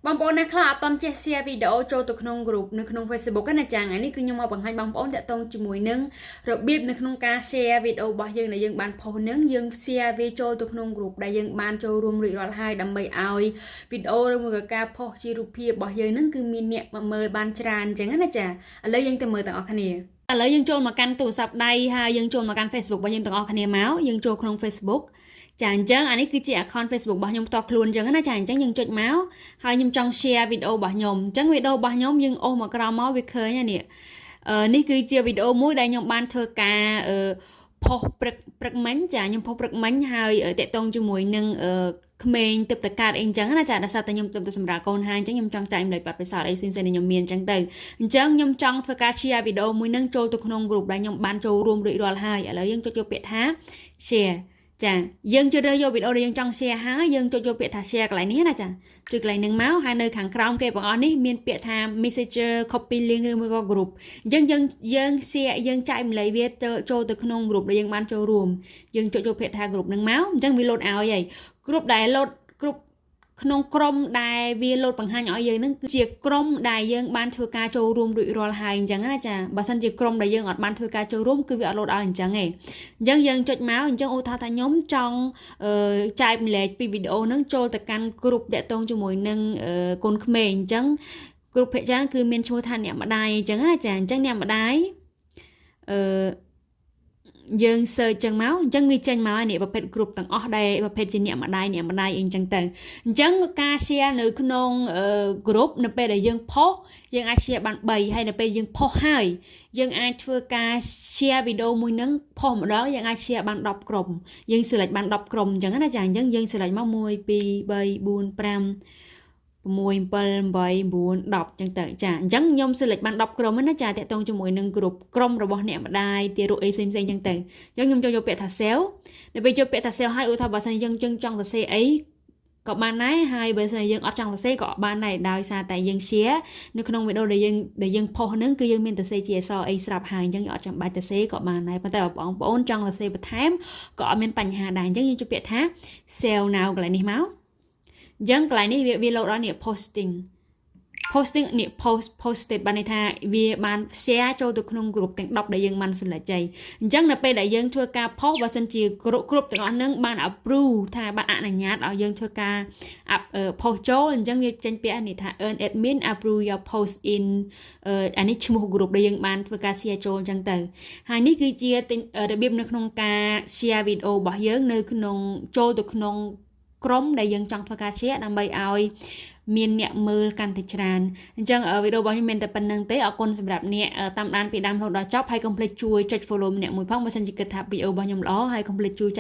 បងប្អូនអ្នកខ្លះអត់ទាន់ចេះ share វីដេអូចូលទៅក្នុង group នៅក្នុង Facebook ណាចាថ្ងៃនេះគឺខ្ញុំមកបង្ហាញបងប្អូនតាក់ទងជាមួយនឹងរបៀបនៅក្នុងការ share វីដេអូរបស់យើងដែលយើងបានផុសនឹងយើង share វាចូលទៅក្នុង group ដែលយើងបានចូលរួមរួចរាល់ហើយដើម្បីឲ្យវីដេអូឬមួយក៏ការផុសជារូបភាពរបស់យើងនឹងគឺមានអ្នកមកមើលបានច្រើនអញ្ចឹងណាចាឥឡូវយើងទៅមើលទាំងអស់គ្នាឥឡូវយើងចូលមកកាន់ទូរស័ព្ទដៃហើយយើងចូលមកកាន់ Facebook របស់យើងទាំងអស់គ្នាមកយើងចូលក្នុង Facebook ចាអញ្ចឹងអានេះគឺជា account Facebook របស់ខ្ញុំផ្ទាល់ខ្លួនអញ្ចឹងណាចាអញ្ចឹងយើងចុចមកហើយខ្ញុំចង់ share វីដេអូរបស់ខ្ញុំអញ្ចឹងវីដេអូរបស់ខ្ញុំយើងអូសមកក្រោមមកវាឃើញនេះអឺនេះគឺជាវីដេអូមួយដែលខ្ញុំបានធ្វើការអឺផុសព្រឹកព្រឹកមិញចាខ្ញុំផុសព្រឹកមិញហើយតាក់ទងជាមួយនឹងអឺក្មេងទើបតែកើតអីអញ្ចឹងណាចាដោយសារតែខ្ញុំទើបតែសម្រាលកូនហើយអញ្ចឹងខ្ញុំចង់ចែករំលែកបទពិសោធន៍អីផ្សេងៗដែលខ្ញុំមានអញ្ចឹងទៅអញ្ចឹងខ្ញុំចង់ធ្វើការ share វីដេអូមួយហ្នឹងចូលទៅក្នុង group ដែលខ្ញុំបានចូលរួមរួចរាល់ហើយឥឡូវយើងចុចយកពាក្យថា share ចាយើងជ្រើសរើសយកវីដេអូដែលយើងចង់ share ហើយយើងចុចយកពាក្យថា share កន្លែងនេះណាចាចុចកន្លែងហ្នឹងមកហើយនៅខាងក្រោមគេទាំងអស់នេះមានពាក្យថា messenger copy link ឬមួយក៏ group អញ្ចឹងយើងយើង share យើងចែករំលែកវាទៅចូលទៅក្នុង group ដែលយើងបានចូលរួមយើងចុចយកពាក្យថា group ហ្នឹងមកអញ្ចឹងវា load ឲ្យហើយ group ដែល load គ្រប់ក្នុងក្រុមដែលវាលោតបង្ហាញឲ្យយើងនឹងគឺជាក្រុមដែលយើងបានធ្វើការចូលរួមរួចរាល់ហើយអញ្ចឹងណាចាបើសិនជាក្រុមដែលយើងអត់បានធ្វើការចូលរួមគឺវាអត់លោតឲ្យអញ្ចឹងទេអញ្ចឹងយើងចុចមកអញ្ចឹងឧទាហរណ៍ថាខ្ញុំចង់ចែករំលែកពីវីដេអូហ្នឹងចូលទៅកាន់ក្រុមតាក់ទងជាមួយនឹងកូនក្មេងអញ្ចឹងក្រុមភាគច្រើនគឺមានឈ្មោះថាអ្នកម្ដាយអញ្ចឹងណាចាអញ្ចឹងអ្នកម្ដាយអឺយើង search ចឹងមកអញ្ចឹងវាចេញមកហើយនេះប្រភេទគ្រប់ទាំងអស់ដែលប្រភេទជាអ្នកម្ដាយអ្នកម្ដាយអីចឹងទៅអញ្ចឹងការ share នៅក្នុង group នៅពេលដែលយើងផុសយើងអាច share បាន3ហើយនៅពេលយើងផុសហើយយើងអាចធ្វើការ share វីដេអូមួយហ្នឹងផុសម្ដងយើងអាច share បាន10ក្រុមយើង select បាន10ក្រុមអញ្ចឹងណាចាអញ្ចឹងយើង select មក1 2 3 4 5 6 7 8 9 10ចឹងទៅចាអញ្ចឹងខ្ញុំ select បាន10ក្រុមណាចាតាក់ទងជាមួយនឹងក្រុមក្រុមរបស់អ្នកម្ដាយទារកអីផ្សេងផ្សេងចឹងទៅអញ្ចឹងខ្ញុំចូលយកពាក្យថា save នៅពេលយកពាក្យថា save ហើយឧទាហរណ៍បើសិនយើងចង់សរសេរអីក៏បានដែរហើយបើសិនយើងអត់ចង់សរសេរក៏បានដែរដោយសារតែយើង share នៅក្នុងវីដេអូដែលយើងផុសហ្នឹងគឺយើងមានសរសេរជាអក្សរអីស្រាប់ហើយអញ្ចឹងយើងអត់ចាំបាច់សរសេរក៏បានដែរប៉ុន្តែបងប្អូនចង់សរសេរបន្ថែមក៏អត់មានបញ្ហាដែរអញ្ចឹងយើងចុចពាក្យថា save now កន្លែងនេះមកអញ្ចឹងកន្លែងនេះវាវា load ដល់នេះ posting posting នេះ post posted បានន័យថាវាបាន share ចូលទៅក្នុង group ទាំង10ដែលយើងបាន select ចៃអញ្ចឹងនៅពេលដែលយើងធ្វើការ post បើសិនជាគ្រប់គ្រប់ទាំងអស់ហ្នឹងបាន approve ថាបានអនុញ្ញាតឲ្យយើងធ្វើការ post ចូលអញ្ចឹងវាចេញពាក្យនេះថា an admin approve your post in អានេះឈ្មោះ group ដែលយើងបានធ្វើការ share ចូលអញ្ចឹងទៅហើយនេះគឺជារបៀបនៅក្នុងការ share វីដេអូរបស់យើងនៅក្នុងចូលទៅក្នុងក្រុមដែលយើងចង់ធ្វើការ share ដើម្បីឲ្យមានអ្នកមើលកាន់តែច្រើនអញ្ចឹងវីដេអូរបស់ខ្ញុំមានតែប៉ុណ្ណឹងទេអរគុណសម្រាប់អ្នកតាមដានពីដើមរហូតដល់ចប់ហើយកុំភ្លេចជួយចុច follow ម្នាក់មួយផងបើសិនជាគិតថាវីដេអូរបស់ខ្ញុំល្អហើយកុំភ្លេចជួយ